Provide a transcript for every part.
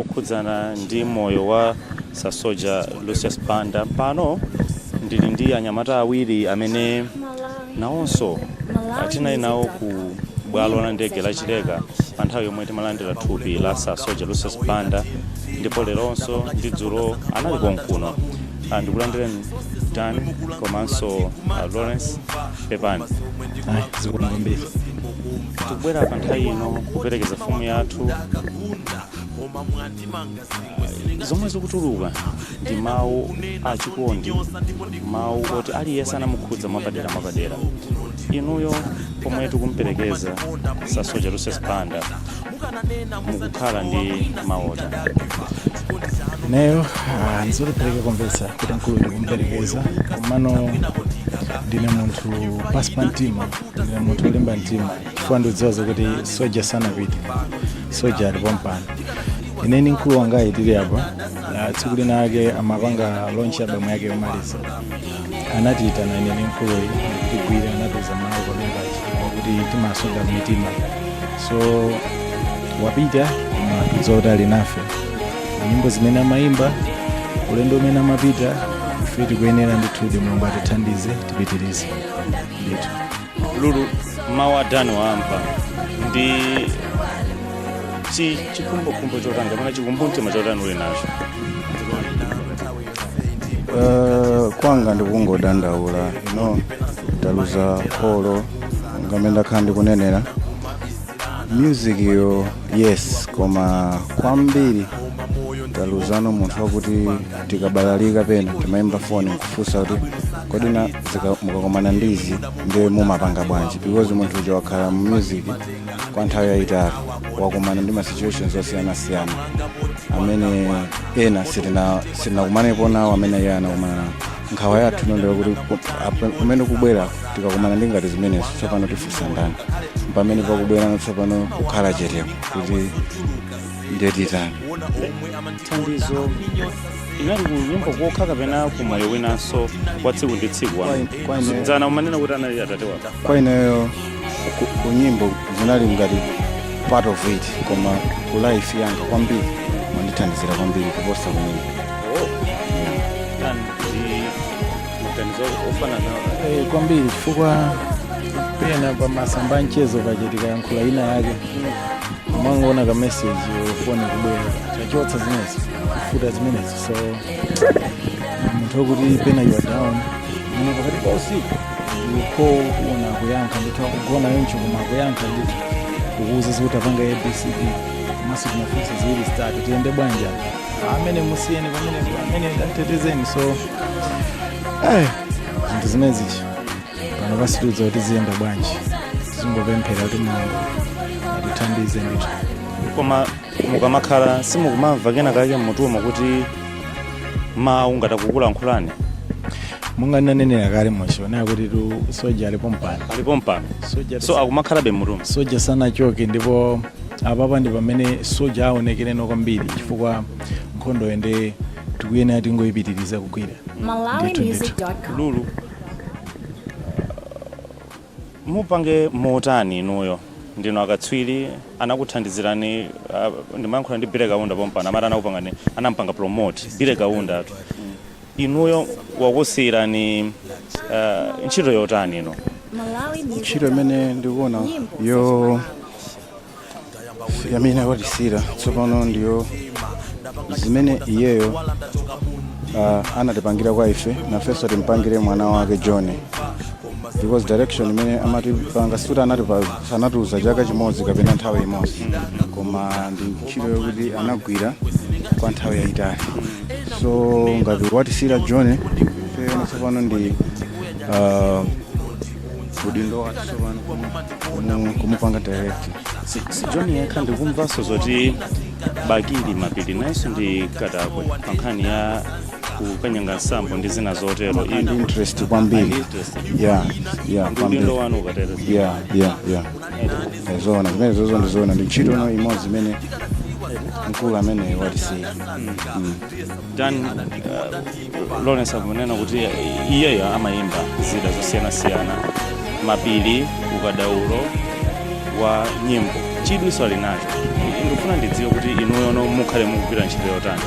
Okhudzana ndi moyo wa Sir Soldier Lucius Banda, pano ndili ndi anyamata awiri amene nawonso tinali nawo ku bwalo la ndege la Chileka pa nthawi yomwe timalandira thupi la Sir Soldier Lucius Banda, ndipo leronso ndi dzulo anali konkuno. Ndikulandireni Dan komanso Lawrence, pepani. Ayi, zikomo kwambiri. Tikubwera pa nthawi ino kuperekeza mfumu yathu. Zomwe zikutuluka ndi mawu achikondi, mawu oti aliyense anamukhudza mwapadera mwapadera. Inuyo, pomwe tikumperekeza Sir Soldier Lucius Banda, mukukhala ndi maota? Ineyo ndizolephereka kumvetsa kuti mkulu ndikumperekeza, komano ndine munthu pasi pa mtima, ndine munthu wolimba mtima, chifukwa ndikudziwa zokuti soja sanapite, soja alipo mpano. Ine ndi mkulu wangayi tili apa. Tsiku lina ake amapanga launch album yake yomaliza, anatiyitana ine ndi mkuluyi ndikutigwira, anatiuza mawu pamene paja wakuti timasunga mitima. So wapita, koma tikudziwa kuti ali nafe, nyimbo zimene amayimba, ulendo umene amapita, ife tikuyenera ndithudi Mulungu atithandize tipitirize ndithu. Lulu, mawu a Dani wamva, ndi chikhumbokhumbo chotani kapena chikumbumtima chotani uli nacho? Kwanga ndikungodandaula ino, taluza kholo. Ngamene ndakhala ndikunenera, music yo yes, koma kwambiri taluzano munthu wakuti tikabalalika pena timayimba foni nkufunsa kuti kodi na mukakomana ndizi ndiye mumapanga bwanji? Because munthu uja wakhala mu music kwa nthawi yayitali, wakumana ndi ma situations osiyanasiyana amene ena sitinakumanepo nawo, amene iye anakumana nawo. Nkhawa yathu nondera kuti kumene kubwera tikakumana ndi ngati zimenezo, tsopano tifunsa ndani? Pamene pakubwera tsopano kukhala chetepo kuti ndiye titani? Thandizo inali ku nyimbo kokha kapena ku moyo winanso wa tsiku ndi tsiku wanu? Dzana umanena kuti anali atate wako. Kwa ineyo ku nyimbo zinali ngati part of it, koma ku life yanga kwambiri mwandithandizira kwambiri kuposa ku nyimbo. Yeah. Dan, ndi maganizo ofanana? Kwambiri, chifukwa pena pa masamba a mchezo paja tikayankhula ina yake, umangoona ka message, foni kubwera, chachotsa zimenezo, kufuta zimenezo. So munthu wokuti pena you are down mene pakati pa usiku, you call, uona akuyankha ndithu, akugona yoncho koma akuyankha ndithu, kukuuza zikuti apanga ABCD, komanso timafunsa ziwiri zitatu, tiyende bwanji apa, amene musiyeni pamene amene atetezeni. So zinthu zimene zichi pano pasitudza kuti ziyenda bwanji, tizingopemphera kuti Mulungu atithandize ndithu. Koma mukamakhala simukumamva kena kake mmutumo kuti mawu ngati akukulankhulani? Monga ndinanenera kale mocho naye kuti tu soja alipo mpano. Alipo mpano. Soja. So akumakhalabe mmutumo. Soja sanachoke, ndipo apapa ndi pamene soja aonekereno kwambiri, chifukwa nkhondo ende tikuyenera tingoyipitiriza kugwira ndithu ndithu. MalawiMusic.com. Lulu, mupange motani inuyo? Ndinu akatswiri, anakuthandizirani. Ndimayankhula ndi Billy Kaunda pompano, amati anakupangani, anampanga promote Billy Kaunda atu. Inuyo wakusiyirani ntchito yotani ino? Ntchito imene ndikuona yo yamene watisira tsopano ndiyo zimene iyeyo anatipangira kwa ife, nafenso timpangire mwana wake John, because direction imene amatipanga sikuti anatiuza chaka chimodzi kapena nthawi imodzi, koma ndi ntchito yokuti anagwira kwa nthawi yayitali. So ngati watisira John, ifeyo tsopano ndi udindo wathu tsopano kumupanga direct. Si John yekha, ndikumvanso zoti Bakili Mapiri nayenso ndi katakwe pa nkhani ya kukanyanga nsambo ndi zina zotero. And interest kwambiri. And interest. Yeah. Ndi Kwambiri. udindo wanu ukatero. Yeah, zoona zimene zozo, ndizoona, ndi ntchito ino imodzi imene mkulu amene watisiya. Dan, Lawrence akunena kuti iyeyo amayimba zida zosiyanasiyana, Mapiri ukadaulo wa nyimbo. Chidwiso ali nacho. Ndikufuna ndidziwe kuti inuyono mukhale mukugwira ntchito yotani?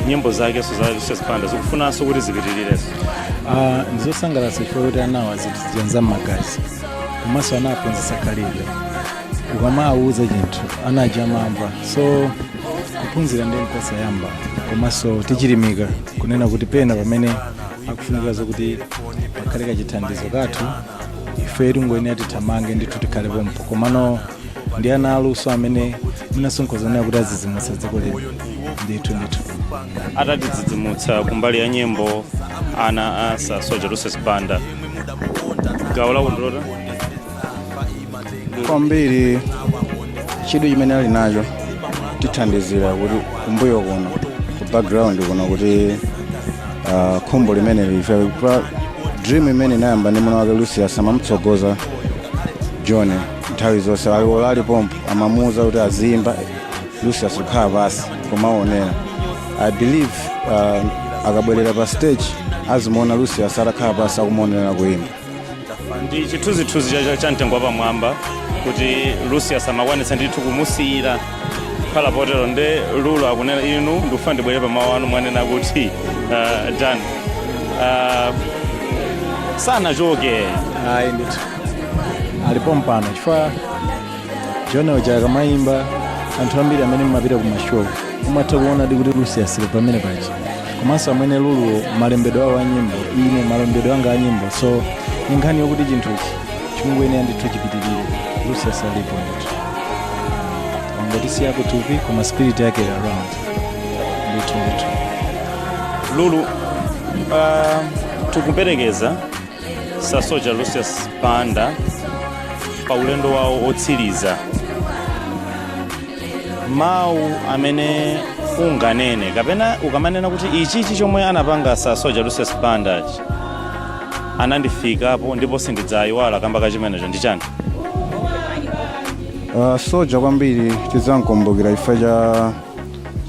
Nyimbo zakenso za Lucius Banda zikufunanso kuti zipitirirenso? Ah, ndizosangalatsa chifukwa kuti anawa zinthu zijanza m'magazi, komanso anaphunzitsa khalidwe. Ukamawuza chinthu, anaja amamva. So kuphunzira ndi nkosayamba, komanso tichilimika kunena kuti pena pamene akufunika zokuti pakhale kachithandizo kathu, ife tingoyenera tithamange ndithu, tikhale pompo. Komano ndi ana aluso amene munasonkhoza kuti azidzimutsa dziko lino ndithu ndithu. Atatidzidzimutsa kumbali ya nyimbo ana a Sir Soldier Lucius Banda, gawo la kundilota. Kwambiri chidwi chimene ali nacho, tithandizira kuti kumbuyo kuno, ku background kuno, kuti khumbo limene life pa dream imene inayamba ndi mwana wake Lucius, amamutsogoza John nthawi zonse ali pompo, amamuwuza kuti azimba, Lucius kukhala pasi kumaonera. I believe akabwerera pa stage azimuona Lucius atakhala pasi akumuonera kuyimba. Ndi chithunzithunzi cha mtengo wapamwamba kuti Lucius amakwanitsa ndithu kumusiyira kukhala potero. Nde Lulu akunena, inu ndikufuna ndibwere pamawu anu, mwanena kuti Dan sanachoke. Ayi ndithu, alipo mpano, chifukwa John uja akamayimba, anthu ambiri amene mmapita ku mashow umatha kuona di kuti Lucius ali pamene paja. Komanso amwene Luluwo, malembedwe awo a nyimbo, ine malembedwe anga a nyimbo. So ni nkhani yokuti chinthuchi chikungoyenera ndithu chipitirire. Lucius alipo ndithu, wangotisiyako thupi, koma spirit yake ili around ndithu ndithu. Lulu, tikuperekeza Sir Soldier Lucius Banda pa ulendo wawo otsiriza. Mawu amene unganene, kapena ukamanena kuti ichichi chomwe anapanga Sir Soldier Lucius Banda anandifikapo ndipo sindidzayiwala kamba kachimenecho, ndi chani? Soja kwambiri tidzamkumbukira chifukwa cha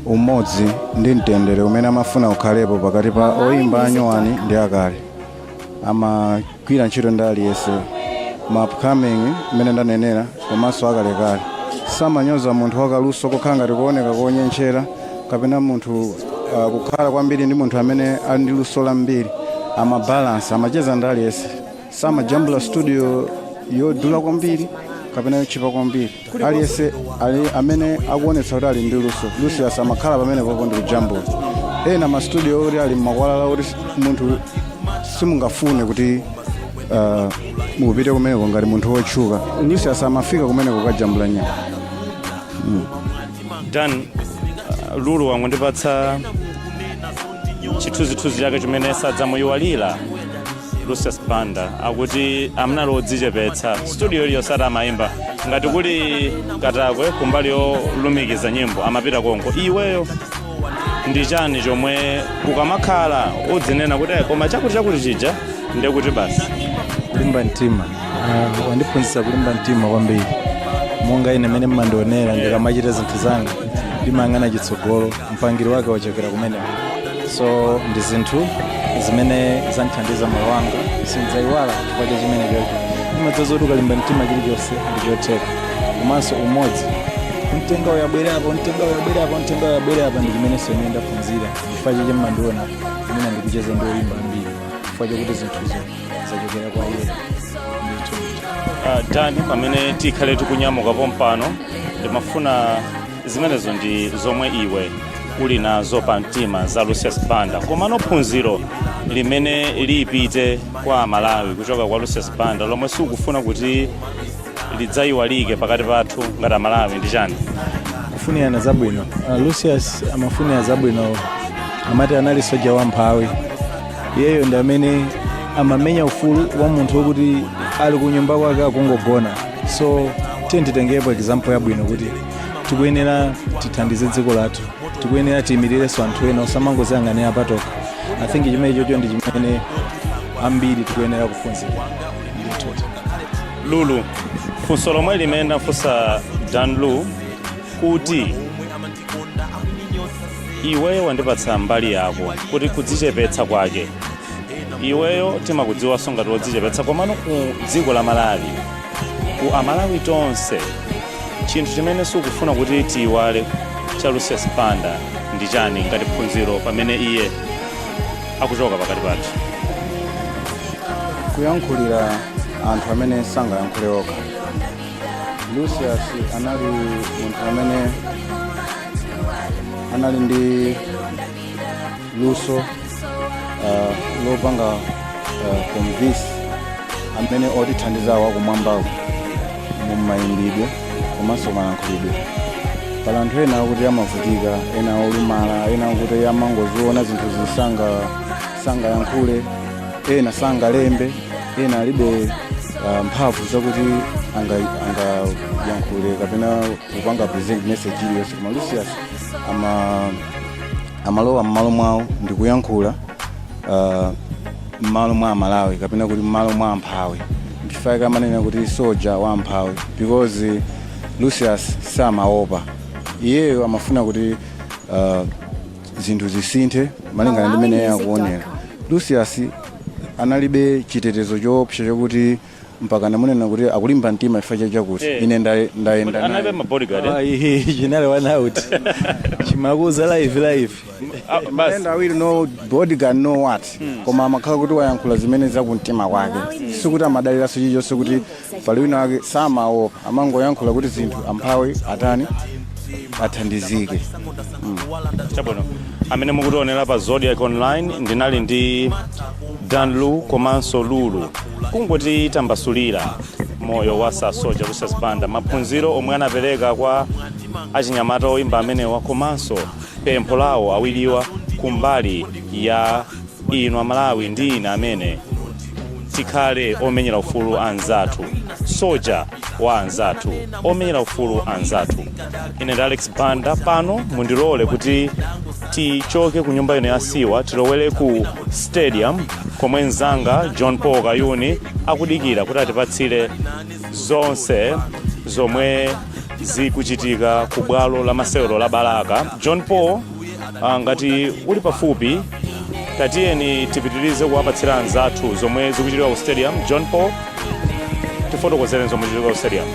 umodzi ndi mtendere umene amafuna ukhalepo pakati pa oyimba anyuwani ndi akale. Amagwira ntchito ndi aliyense, ma upcoming mmene ndanenera, komanso akalekale. Samanyoza munthu wakaluso kokhala ngati kuoneka konyenchera, kapena munthu kukhala kwambiri ndi munthu amene ali ndi luso lambiri. Amabalansa, amacheza ndi aliyense. Samajambula studio yodula kwambiri kapena yotchipa kwambiri. Aliyense ali amene akuonetsa kuti ali ndi luso, Lucius amakhala pamene popo ndi kujambula. Ena ma studio oti ali mmakwalala, oti munthu simungafune kuti mupite kumeneko ngati munthu wotchuka, Lucius amafika kumeneko kukajambula nyimbo. Dan, Lulu wangondipatsa chithunzithunzi chake chimene sadzamuyiwalira Lucius Banda. Akuti amnali odzichepetsa, studio iliyonse ati amayimba, ngati kuli Katakwe kumbali yolumikiza nyimbo amapita konko. Iweyo ndi chani chomwe ukamakhala udzinena kuti, "Eh, koma chakuti chakuti chija," ndekuti basi? Kulimba mtima. Wandiphunzitsa kulimba mtima kwambiri. Monga ine mene mmandionera ndikamachita zinthu zanga, ndimayang'ana chitsogolo. Mpangiro wake wachokera kumeneko. So ndi zinthu zimene zandithandiza moyo wanga, sindidzayiwala chifukwa cha chimene chocho. Ndimadza zoti ukalimba mtima chilichonse ndi chotheka. Komanso umodzi, mtenga uyabwere apo, mtenga uyabwere apo, mtenga uyabwere apa, ndi chimenenso ine ndaphunzira. Chifukwa chache mmandiona imene ndikucheza ndi oyimba ambiri, chifukwa chakuti zinthuzo zachokera kwa iye ndithu. Dani, pamene tikhale tikunyamuka pompano, ndimafuna zimenezo ndi zomwe iwe uli nazo pa mtima za Lucius Banda. Komano phunziro limene lipite kwa Amalawi kuchoka kwa Lucius Banda, lomwe sikufuna kuti lidzayiwalike pakati pathu ngati Amalawi, ndi chani? Kufunirana zabwino. Lucius amafunira zabwino. Amati anali soja wamphawi. Iyeyo ndi amene amamenya ufulu wa munthu wokuti ali ku nyumba kwake akungogona. So tiye titengepo example yabwino kuti tikuyenera tithandize dziko lathu, tikuyenera tiyimirirenso anthu ena, osamangoziyang'anira patoka. I think chimene chocho ndi chimene ambiri tikuyenera kuphunzira ndithu. Lulu, funso lomwe limene ndafunsa Dan Lu kuti iweyo wandipatsa mbali yako kuti kudzichepetsa kwake, iweyo timakudziwanso ngati wodzichepetsa. Komano ku dziko la Malawi, ku Amalawi tonse, Chinthu chimene sukufuna kuti tiyiwale cha Lucius Banda ndi chani ngati phunziro pamene iye akuchoka pakati pathu? Kuyankhulira anthu amene sangayankhule okha. Lucius anali munthu amene anali ndi luso lopanga convince amene otithandizawo akumwambako mu mayimbidwe komanso malankhulidwe. Pala anthu ena akuti amavutika, ena olumala, ena akuti amangoziona zinthu zisanga sangayankhule, ena sangalembe, ena alibe mphamvu zakuti angayankhule kapena kupanga present message iliyonse. Koma Lucius amalowa m'malo mwawo ndi kuyankhula m'malo mwa Amalawi kapena kuti m'malo mwa amphawi. Ndifake amanena kuti soja wa amphawi, because Lucius samaopa. Iyeyo amafuna kuti zinthu zisinthe malingana ndi mmene iye akuonera. Lucius analibe chitetezo choopsa chokuti mpaka namunena kuti akulimba mtima chifukwa chakuti ine ndayenda Analibe naye. ma bodyguard, eh? Ayi, chinali one out, chimakuza live live. Ah, basi. Mayenda awiri, no bodyguard, no what, koma amakhala kuti wayankhula zimene zakumtima kwake. Sikuti amadaliranso chilichonse kuti pali wina wake, samaopa, amangoyankhula kuti zinthu amphawi atani, athandizike. Chabwino, amene mukutionera pa Zodiak Online, ndinali ndi Dan Lu komanso Lulu, kungoti tambasulira moyo wa Sasoja Lucius Banda, maphunziro omwe anapereka kwa achinyamata oyimba amenewa, komanso pempho lawo awiriwa kumbali ya inu Amalawi ndi ine amene tikhale omenyera ufulu anzathu, soja wa anzathu, omenyera ufulu anzathu. Ine ndi Alex Banda. Pano mundilole kuti tichoke ku nyumba ino ya Siwa, tilowere ku stadium komwe mzanga John Paul Kayuni akudikira kuti atipatsire zonse zomwe zikuchitika ku bwalo la masewero la Balaka. John Paul, ngati uli pafupi, tatiyeni tipitirize kuwapatsira anzathu zomwe zikuchitika ku stadium. John Paul, tifotokozere zomwe zikuchitika ku stadium.